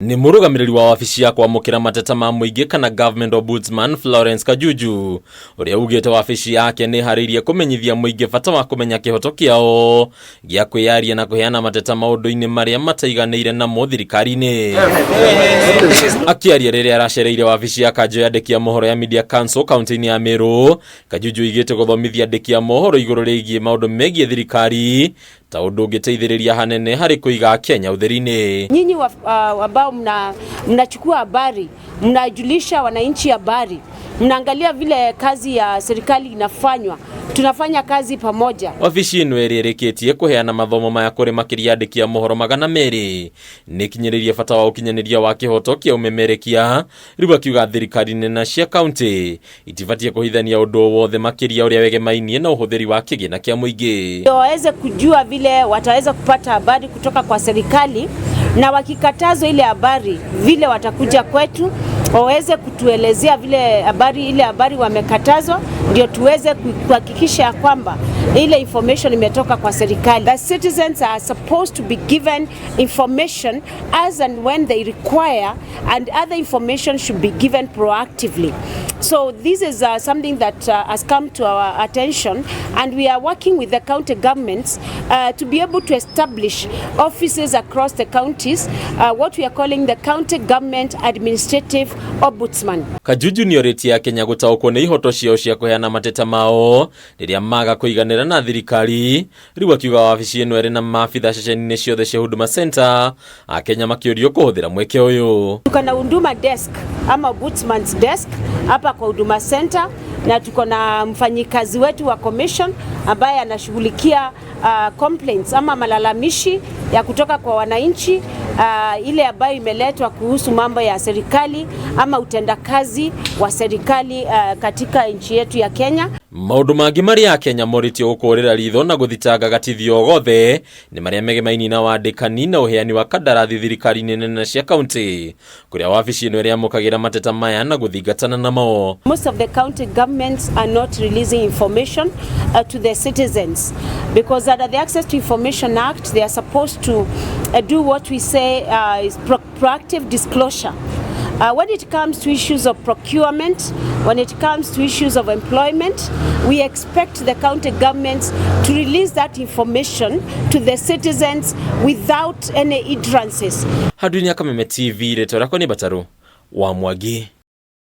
Nĩ mũrũgamĩrĩri wa wabici ya kwamũkĩra mateta ma mũingĩ kana Government Ombudsman Florence Kajuju ũrĩa ugĩte wabici yake nĩ ĩharĩirie kũmenyithia mũingĩ bata wa kũmenya kĩhoto kĩao gĩa kwĩyaria na kũheana mateta maũndũ-inĩ marĩa mataiganĩire namo thirikari-inĩ. Akĩaria rĩrĩa aracereire wabici ya kanjũ ya andĩki a mohoro ya Media Council kaunti-inĩ ya Meru, Kajuju oigĩte gũthomithia andĩki a mohoro igũrũ rĩgiĩ maũndũ megiĩ thirikari ta ũndũ ũngĩteithĩrĩria hanene harĩ kũiga Kenya ũtheri-inĩ. Nyinyi ambao mnachukua habari, mnajulisha wananchi habari, mnaangalia vile kazi ya serikali inafanywa, tunafanya kazi pamoja. Wabici ĩno ĩrĩa ĩrĩkĩtie kũheana mathomo maya kũrĩ makĩria andĩki a mohoro 200 nĩ ĩkinyĩrĩirie bata wa ũkinyanĩria wa kĩhoto kĩa ũmemerekia. Rĩu akiuga thirikari nene cia kaunti itibatie kũhithania ũndũ o wothe makĩria ũrĩa wegemainie na ũhũthĩri wa kĩgĩna kĩa mũingĩ. Ndio waweze kujua vile wataweza kupata habari kutoka kwa serikali, na wakikatazwa ile habari vile watakuja kwetu waweze kutuelezea vile habari ile habari wamekatazwa, ndio tuweze kuhakikisha ya kwamba ile information imetoka kwa serikali. The citizens are supposed to be given information as and when they require, and other information should be given proactively. So this is something that has come to our attention, and we are working with the county governments to be able to establish offices across the counties, what we are calling the County Government Administrative Ombudsman. Kajuju nĩ orĩtie Akenya gũtaũkwo nĩ ihoto ciao cia kũheana mateta mao rĩrĩa maga kũiganĩra na thirikari. Rĩu akiuga wabici ĩno ĩrĩ na maabitha ceceni-inĩ ciothe cia Huduma Center, Akenya makĩũrio kũhũthĩra mweke ũyũ. Tuko na Huduma desk ama Ombudsman's desk hapa kwa Huduma Center, na tuko na mfanyikazi wetu wa commission ambaye anashughulikia complaints ama malalamishi ya kutoka kwa wananchi ile ambayo imeletwa kuhusu mambo ya serikali ama utendakazi wa serikali katika nchi yetu ya Kenya. Maũndũ mangĩ marĩa Akenya morĩtio gũkũrĩra ritho na gũthitanga gatithio o gothe nĩ marĩa megemainie na wandĩkani na ũheani wa kandarathi thirikari-inĩ nene cia kaunti kũrĩa wabici ĩno ĩrĩa mateta maya na gũthingatana namo. Most of the county governments are not releasing information to the citizens because under the Access to Information Act they are supposed to do what we say is proactive disclosure. When it comes to issues of procurement, when it comes to issues of employment, we expect the county governments to release that information to the citizens without any hindrances. Handũ-inĩ ya Kameme TV, rĩtwa rĩakwa nĩ Batarũ wa Mwangi.